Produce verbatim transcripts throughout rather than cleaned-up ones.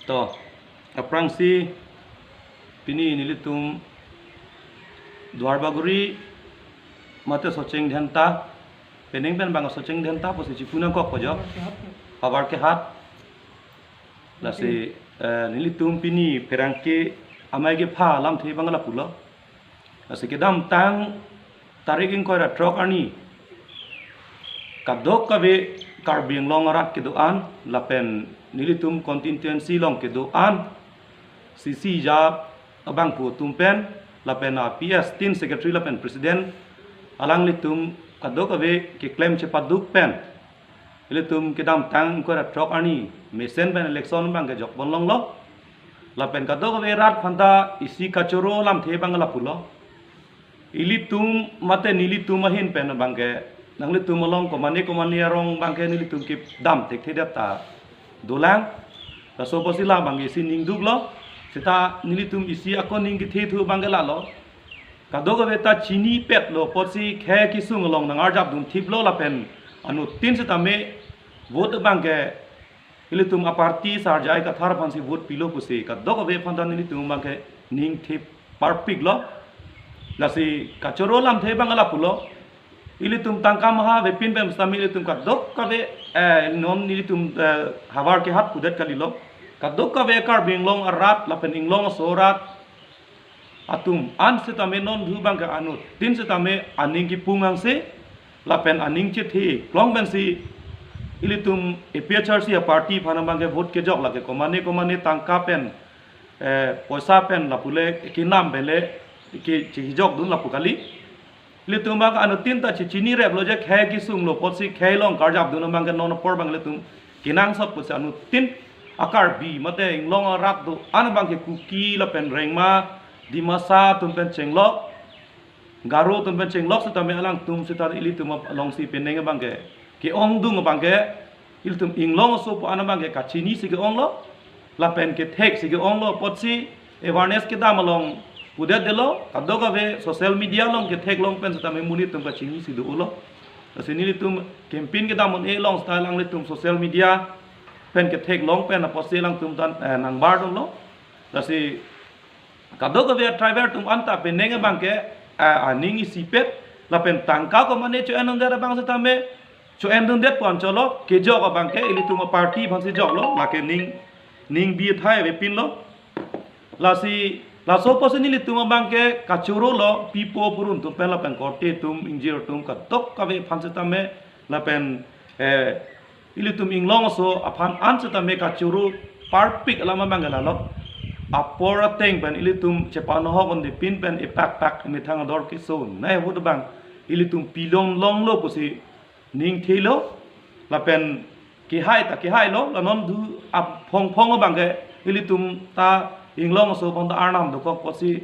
To, aphrangsi pini nelitum Duarbagori mate Socheng Dhenta, penang pen bang Socheng Dhenta pusi chipu nangkok pajok. Havar kehat. Lasi, eh, nelitum pini pherangke amei kepha lamthe bang lapulo. Lasi kedamtang tarik ingkoi ra throk arni kadokave Karbi Anglong arat kedo-an lapen nelitum constituency along kedo-an C C ja abangphu atum pen lapen a P S tin secretary lapen president alanglitum kadokave keklem chepaduk pen ilitum kedamtang ingkoi ra throk arni mesen pen election bang kejok pon longlo. Lapen kadokave rat aphanta isi kachoro lamthe bang lapulo. Ilitum mate nelitum ahin pen bang ke nanglitum along komane komane arong bang ke nelitum kedam thekthedet ta dolang. Laso apotsi la bang ke isi ning duklo. Seta nelitum isi ako ning kethe thu bang ke lalo. Kadokave ta chinipetlo apotsi khei kesung along nang-arjap dunthiplo lapen anuttin setame vote bang ke ilitum a party Sar J I Kathar aphansi vote pilo pusi kadokave aphanta nelitum bang ke ning the parpiklo. Lasi kachoro lamthe bang lapulo. Ilitum tangka maha avepin pen setame ilitum kadokave, eh, non nelitum, eh, havar kehat pudet kalilo. Kadokave Karbi Anglong arat lapen Inglong aso arat atum an setame non dhu bang ke anuttin setame aning kipung angse lapen aning chethe klong pensi ilitum A P H L C a party aphanta bang ke vote kejok lake komane komane tangka pen, eh, poisa pen lapu le kenam pen le ke chehijok dun lapu kali. Ilitum bang anuttin ta chechinireplo je khei kesunglo apotsi khei along karjap dun bang ke non apor bang ilitum kenangsot pusi anuttin a Karbi mate Inglong arat do-an bang ke Kuki lapen Rengma, Dimasa atum pen chenglok, Garo atum pen chenglok setame alangtum seta ilitum alongsi penang bang ke ke-ongdung bang ke ilitum Inglong aso pu an bang ke kachinisi ke-onglo lapen ketheksi ke-onglo apotsi awareness kedam along pudetdetlo. Kadokave social media along ketheklong pen setame monit atum kachinisi do-olo. Lasi nelitum campaign kedam un-e along seta alanglitum social media pen ketheklong pen apotsi alangtum tan, eh, nangbar donglo. Lasi kadokave a driver atum anta penang bang ke, eh, aning isipet lapen tangka komane cho-en dundet bang setame cho-en dundet pon cholo, kejok abang ke ilitum a party aphansi joklo, lake ning, ning bi thai avepinlo. Lasi laso apotsi nelitum abang ke kachorolo, pipo purun atum pen lapen korte atum ingjir atum kadokave aphan setame lapen, eh, ilitum Inglong aso aphan an setame kachoro parpik alam abang ke lalo. Apor ateng pen ilitum chepanohok un-epin pen epakpak methang ador kesonei ahut bang ilitum pilong longlo pusi ning thelo lapen kehai ta kehailo, la non dhu aphong phong abang ke ilitum ta Inglong aso aphanta arnam dokok apotsi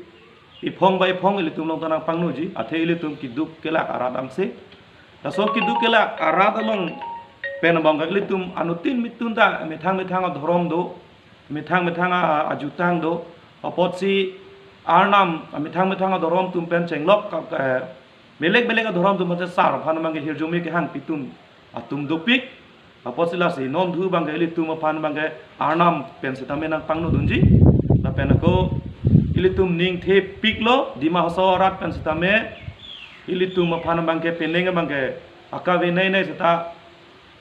iphong bai iphong ilitum along ta nangpangnoji, athe ilitum keduk kelak arat angse. Laso keduk kelak arat along pen abang ke ilitum anuttin mitun ta methang methang adhorom do, methang methang a, ajutang do, apotsi arnam methang methang adhorom atum pen chenglok ka, ka, belek belek adhorom atum mate sar aphan abang ke hirjume kehang pitun atum dopik. Apotsi lasi non dhu abang ke ilitum aphan abang ke arnam pen setame nangpangno dunji. Lapen ako ilitum ning thepiklo, Dima Hasao arat pen setame ilitum aphan abang ke penang abang ke akavenei nei seta,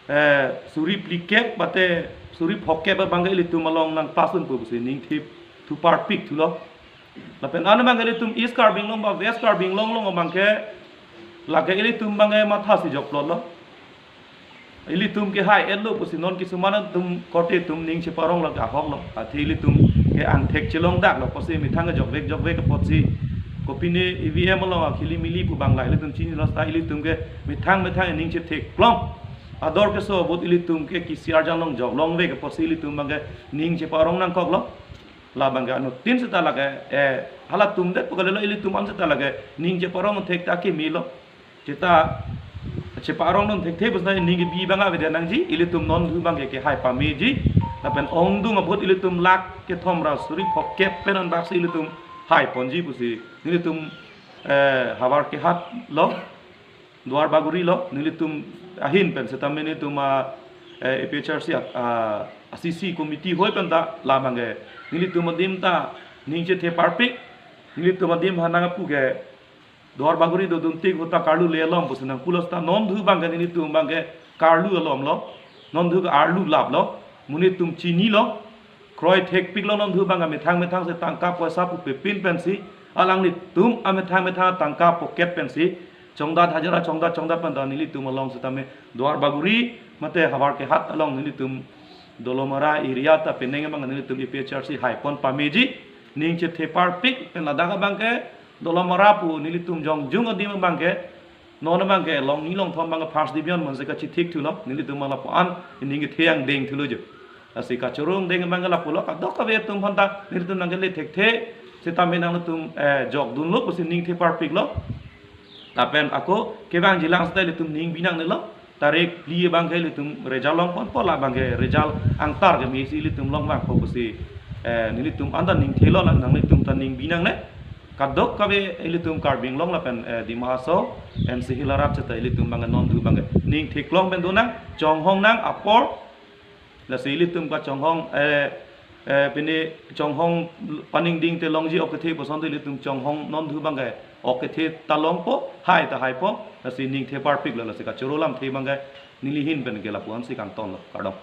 eh, suri phlikep mate suri phokep abang ke ilitum along nangpasun pu pusi ning thep thu parpik thulo. Lapen an abang ke ilitum East Karbi Anglong ba West Karbi Anglong along abang ke lake ilitum abang ke mathasi jokplotlo. Ilitum kehai-etlo pusi non kisuman atum korte atum ning cheparong lake ahoklo. Athe ilitum ke angthek chelongdaklo apotsi methang jokvek jokvek apotsi kopine E V M along akhili mili pu bang la ilitum chinilo seta ilitum ke methang methang ning chetheklong. Ador keso ahut ilitum ke K C R jang along joklongvek apotsi ilitum abang ke ning cheparong nangkoklo. La abang ke anuttin seta lake, eh, halatum det pu kalilo, ilitum an seta lake ning cheparong thek ta kemelo. Seta cheparong dun thekthe pusna ning kebi abang avedet nangji, ilitum non dhu abang ke kehai pameji. Lapen ongdung ahut ilitum lakh kethom ra suri phokep pen anbaksi ilitum hai ponji pusi nelitum, eh, havar kehat lo, Duarbagori lo, nelitum ahin pen setame nelitum a, eh, A P H L C a, a, A C C committee hoi pen ta labang ke nelitum adim ta ning chethe parpik, nelitum adim hanang apu ke Duar Bagori dodun tik ahut ta karlu le alom pusi nangpulo seta non thu abang ke nelitum abang ke karlu alom lo, non thu ke arlu lap lo, monit atum chini lo, kroi thekpik lo non thu abang ke methang methang si tangka poisa pu pepin pensi, alanglitum amethang methang tangka pocket pensi chongdat, hajira chongdat chongdat pen ta nelitum along setame Duar Bagori mate Howraghat along nelitum Dolamara area ta penang abang nelitum A P H L C haipon pameji, ning chethe parpik pen ladak abang ke Dolamara pu nelitum jongjung adim abang ke, non abang ke Longni Longthom abang ke first division manse kachithik thulo, nelitum lapu-an ning kethe angdeng thulo jo. Lasi kachoro angdeng abang ke lapulo, kadokave atum aphanta nelitum nangkele thekthe setame nangtum, eh, jokdunlo pusi ning the parpik lo. Lapen ako kevangjilang seta ilitum ning bi nangnelo. Tarik phli abang ke ilitum result longponpo, labang ke result angtar kemesi ilitum longvangpo pusi, eh, nelitum anta ning thelo, la nanglitum ta ning bi nangne. Kadokave ilitum Karbi Anglong lapen, eh, Dima Hasao, N C Hills arat seta ilitum abang ke non thu abang ke ning theklong pen donang, chonghong nang apor. Lasi ilitum kachonghong, eh, eh, pini chonghong paningding te longji ok kethe puson te ilitum chonghong non thu abang ke ok kethe ta longpo, hai ta haipo, lasi ning the parpik lo, lasi kachoro lamthe abang ke neli ahin pen ke lapu-an si kangton lo, kardom.